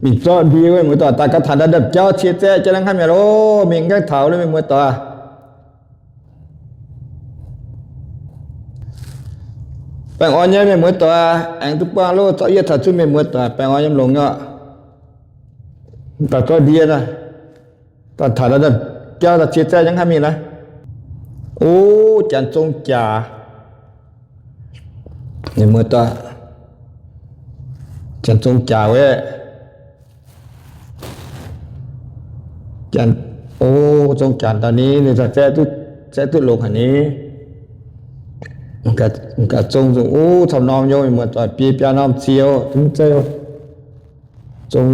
Mingh zorqv ndie wuov, mienh muoz-doic, daaih gaax taux ndau ndapv jauv cie zaeqv jauv, nangv hnamv mi'aqv loh, mingh gaengh taux loh, mienh muoz-doic. Baengh orn nyei, mienh muoz-doic, aengx duqv buangh loh, zorqv yie taux zuqc, mienh muoz-doic, baengh orn nyei longx nyei. Daaih zorqv ndie naaiv, daaih taux ndau ndapv jauv, daaih cie zaeqv, nangv hnamv mingh naaiv. O, janx zong jaax. Mienh muoz-doic, janx zong jaax wuov. Janx, o, zong jaax daaih ni, ninh zaeqv duqv, zaeqv duqv longx haic ni. Gaax zong, o, camv norm nyei, mienh muoz-doic, biei biaa norm cie, mv zeiz, zong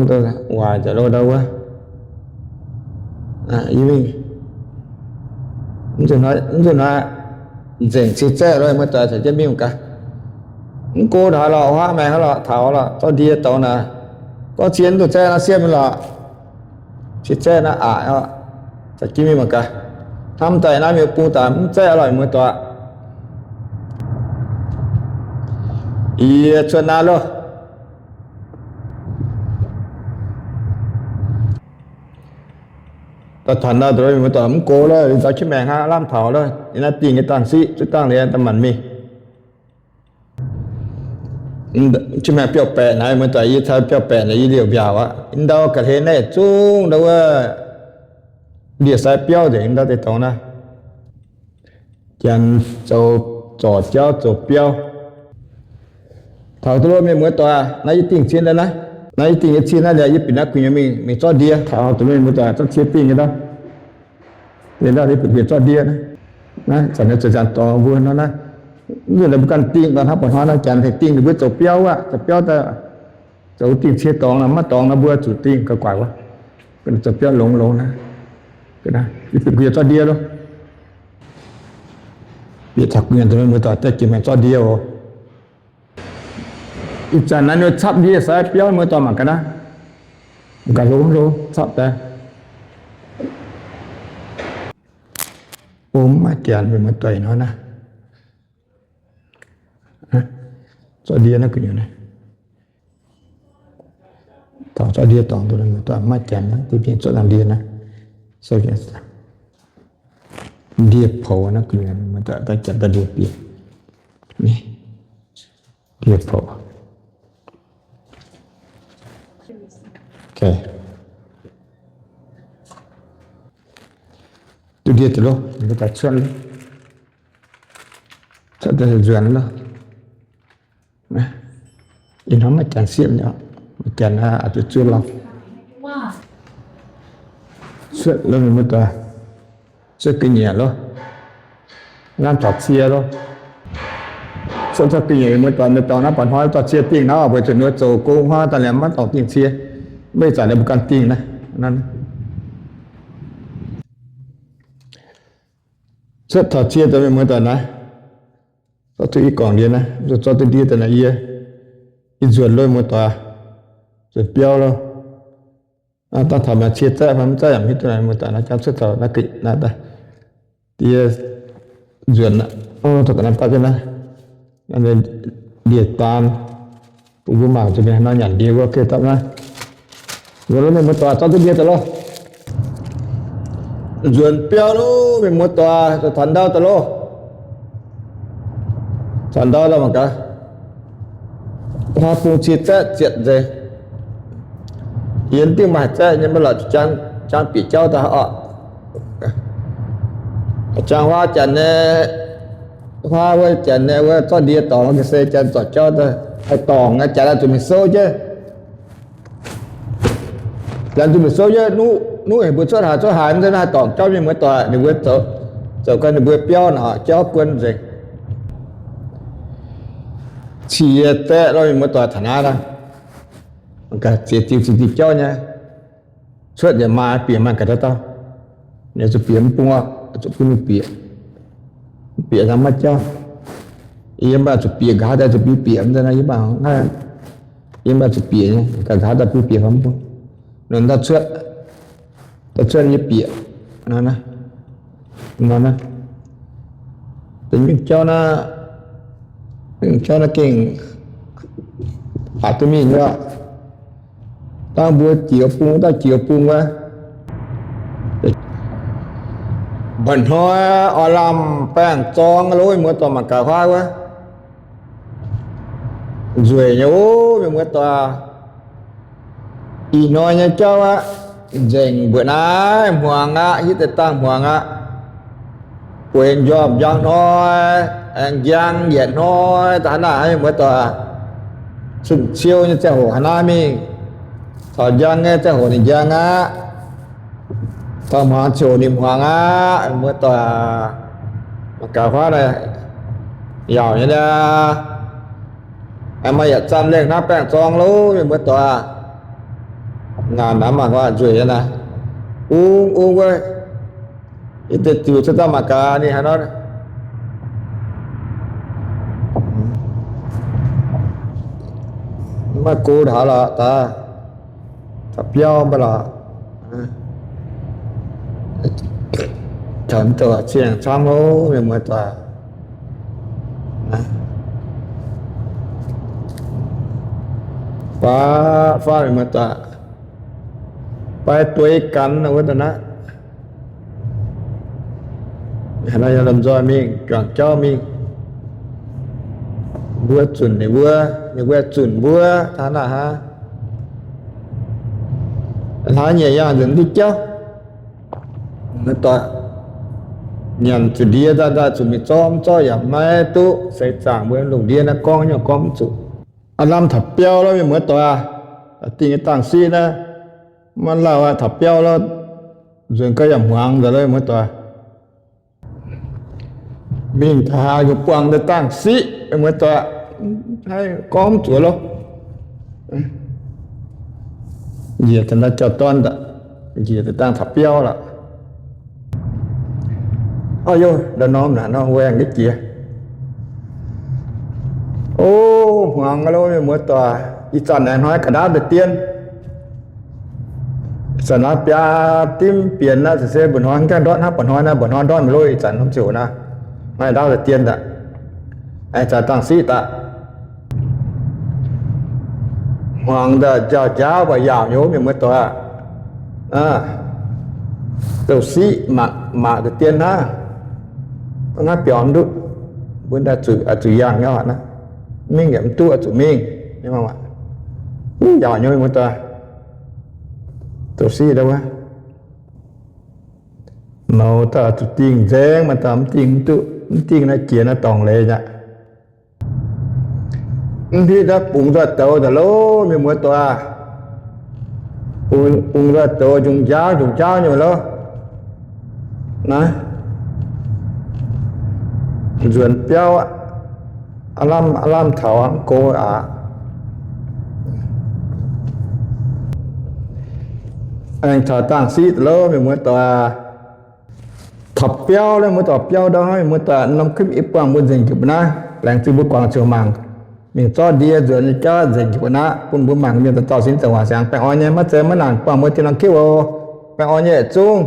waaic nzengc loh ndau wuov. Yie mingh, mv nzunc hnoi nzengc cie zaeqv loh, mienh muoz-doic, caux jienv mingh gaax. Mv go hnoi lorqc, huaav maengx hnoi lorqc, taux lorqc, zorqv ndie dorngx naaic. Gorngv cie mv dungx zaeqv naaiv sieqv mingh lorqc. Cie zaeqv naaiv aqc, caux jienv mingh mangc gaax. Hnamv daaih naaiv mienh bung daaih mv zaeqv lorqc, mienh muoz-doic. Yie cuotv naaiv loh. Daaih taux ndau, mienh muoz-doic, mv go loh, nzauh qiex maengx hnangv, lamh taux loh. Yie naaiv dingh nyei dangh siqv, zuqc dangh liuz daaih maanc mingh. Qiex maengx biauv-baeqc naaiv, mienh muoz-doic, yie caux biauv-baeqc naaiv yie liouc mbiaauc aqv. Ndau ga'hlen naaiv zungv ndau wuov ndie-sai biauv nzengc, ndau deix dorngx naaiv. Janx zoux zorc jauv zoux biauv. Taux duqv loh, mienh muoz-doic, naaiv yie dingh cie ndau naaiv. Naaiv yie dingh nyei cie naaiv liuz, yie bieqc naaiv gu'nyuoz mingh, mingh zorqv ndie. Taux duqv, mienh muoz-doic, zorqv cie dingh nyei ndau. Ndie ndau, yie bieqc zorqv ndie naaiv. Naaiv zanc naaiv zoux zanc dorngx mbuo nor naaiv. Mv nzunc naaiv mbuo ganh dingh nor, hnangv ba'hnoi naaiv janx tengx dingh ninh mbuo zoux biauv aqv, zoux biauv daaih zoux dingh cie dorngx nor, maiv dorngx nor mbuo zuqc dingh gauh guaic wuov. Zoux biauv longx longx naaiv. Yie bieqc gu'nyuoz zorqv ndie loh. Bieqc taux gu'nyuoz, mienh muoz-doic, daaih jiex maengx zorqv ndie oc. Ih zanc naaiv ninh capv ndie-sai biauv, mienh muoz-doic, mangc gaax naaiv. Gaax hlo hlo capv daaih. O, mv maaih janx, mienh muoz-doic, nor naaiv. Zorqv ndie naaiv gu'nyuoz naaiv. Taux zorqv ndie dorngx, mienh muoz-doic, mv maaih janx naaiv, deix biei zorqv dangh ndie naaiv. Ndie poux naaiv gu'nyuoz, mienh muoz-doic, daaih janx daaih ndie bieqc. Ndie poux. Duqv ndie deix loh, mbuo daaih cuotv loh. Cuotv daaih nzuonx loh. Ih hnoi maiv janx siepv nyei, maiv janx zuqc zuov lauh. Cuotv loh, mienh muoz-doic, cuotv ga'nyiec loh. Lamh taux cie loh. Cuotv taux ga'nyiec, mienh muoz-doic, mienh dorngx naaiv ba'hnoi dorh cie dingh naaiv, weic zuqc ninh mbuo zoux gong hnangv daaih liemh maiv dorngx dingh cie. Mv baac ih zanc ninh mbuo ganh dingh naaiv. Cuotv taux cie daaih, mienh muoz-doic, naaiv. Zorqv duqv i gorngc ndie naaiv, zorqv duqv ndie daaih naaiv yie. Ih nzuonx loh, mienh muoz-doic, nzuonx biauv loh. Dangh taux maaih cie zaeqv fai mv zaeqv yaac mv hiuv duqv, mienh muoz-doic, naaiv jangv cuotv taux naaiv ga'naaiv daaih. Ndie nzuonx aqv, taux ga'naaiv daaih jienv naaiv. Ndie daan, bun mbuo mangc zuqc mienh haaix nor nyanc ndie wuov, geh dapv naaiv. Nzuonx loh, mienh muoz-doic, zorqv duqv ndie daaih loh. Nzuonx biauv loh, mienh muoz-doic, taux ndau daaih loh. Taux ndau daaih mangc gaax. Huaav bung cie zaeqv zietc nzengc. Yie mv dingh maaih zaeqv nyei, maiv lorqc, jangv bieqc jauv daaih oc. Jangv huaav janx nyei, huaav wuov janx nyei wuov zorqv ndie dorngx ga'sie janx zorc jauv daaih haih dorngc aqv, janx zuqc mingh souv jienv. Janx zuqc mingh souv jienv nuqv, nuqv heuc mbuo cuotv haaix cuotv haaix, mv zeiz naaiv haih dorngc jauv, mienh muoz-doic, ninh mbuo zoux, zoux gau ninh mbuo biauv nor, jauv buon nzengc. Cie zaeqv loh, mienh muoz-doic, taux naaiv daaih. Ziex diuh, ziex diuh jauv nyei. Cuotv yaac maaih, bieqc maaih ga'dauh dauh. Ninh zuqc bieqc mv bung oc, zuqc bun ninh bieqc. Bieqc hnangv maiv jauv. Yie mv baac zuqc bieqc, nqa'haav daaih zuqc bun bieqc, mv zeiz naaiv yie mv baac, yie mv baac zuqc bieqc nyei, nqa'haav daaih bun bieqc fai mv bung. Ninh daaih cuotv, daaih cuotv nyei bieqc. Naaiv, naaiv, da'nyungc jauv naaiv, da'nyungc jauv naaiv gengh baac duqv mingh nyei oc. Dangh mbuo jiex bung, dangh jiex bung wuov. Mba'hnoi oix lamh baengh zorng lo, mienh muoz-doic, mangc gaax huaav wuov. Nzueic nyei oc, mienh muoz-doic. Ih hnoi nyei jauv aqv, nzengc mbuoqc naaiv hmuangx aqv, hitv deix dangh hmuangx aqv. Bueix njormh njang hnoi, aengx njang yietc hnoi, da'hnangv naaiv, mienh muoz-doic. Cun ciou nyei ziangh hoc hnangv naaiv mingh, caux njang nyei ziangh hoc ninh njang aqv. Dangh hmuangx ziouc ninh hmuangx aqv, mienh muoz-doic. Mangc gaax huaav naaiv, yaauc nyei niaa. Aengx maaih yietc zanc lengh hnangv baengh zorng lo, mienh muoz-doic. Ngaanc naaiv mangc gaax nzueic nyei naaiv. Ung ung wuov, yie deix ziux cuotv daaih mangc gaax ninh haaix nor. Maiv go taux lorqc, daaih taux biauv mv baac lorqc. Taux mv douc zienh camv lo, mienh muoz-doic. Faav, faav, mienh muoz-doic. Fai dueiv gan wuov deix naaiv. Haaix nor yaac lomh nzoih mingh, juangc jauv mingh. Mbuo zunc ninh mbuo, ninh mbuo zunc mbuo, hnangv naaiv hnangv. Hlaax nyeic yangh nzengc diuh jauv. Mienh muoz-doic, nyanc zuqc ndie daaih, daaih zuqc mingh zorqv, mv zorqv yaac maiv duqv. Seix zaangc mbuo lungh ndiev naaiv gorngv nyungc gorngv mv zuqc. Aav lamh taux biauv lo, mienh muoz-doic aac. Dingh nyei dangh siqv naaiv, maiv lauh aqv, taux biauv lo. Nzuonx gau yaac hmuangx nzengc lo, mienh muoz-doic. Mingh taux haaix yaac buangh deix dangh siqv, mienh muoz-doic. Haih gorngv mv zuqc lo. Njiec daaih jauv-dorn, njiec daaih dangh taux biauv lorqc. Orv, yov, ndau norm naaic nor wuov aengx jiex. O, hmuangx lo, mienh muoz-doic. Ih zanc aengx hnoi ga'ndaauv deix dien. Ih zanc naaiv biaa dimv bienx naaiv, se mbuo hnoi mv gaengh ndortv hnangv, mbuo hnoi naaiv mbuo hnoi ndortv mingh lo. Ih zanc hmz ziouc naaiv, maaih ndaauv deix dien daaih, aengx zanc dangh siqv daaih. Hmuangx daaih njaaux njaaux mbuo yaauc nyei, mienh muoz-doic. Douh siqv mangc deix dien hnangv, mv haih biaux duqv. Mbuo daaih zuqc yangh nyei aqv. Mingh yaac mv duqv, zuqc mingh. Yaauc nyei, mienh muoz-doic. Douh siqv wuov, mouz daaih zuqc dingh nzaeng, maaih daaih mv dingh mv duqv, mv dingh naaiv jiex naaiv dorngx leiz aqv. Mv hitv naaiv bungx nzoih douz daaih lo, mienh muoz-doic. Bungx nzoih douz njungc njaaux njungc njaaux nyei lo. Naaiv nzuonx biauv aqv. Aav lamh, aav lamh taux mv go aqv. Aengx taux dangh siqv daaih lo, mienh muoz-doic. Taux biauv lo, mienh muoz-doic, biauv ndau hnangv, mienh muoz-doic, norm kuinv i buangh mbuo nzengc jiex mbuo naaiv. Laengz zingh mbuo guangc ziouc mangc. Mingh zorqv ndie nzuonx nyei jauv nzengc jiex mbuo naaiv, bun mbuo mangc mienh dauh dauh sin zaangc waac siangx. Baengh orn nyei, maiv zeiz maiv nangc, buangh mbuo tin norm kuinv oc. Baengh orn nyei yietc zungv.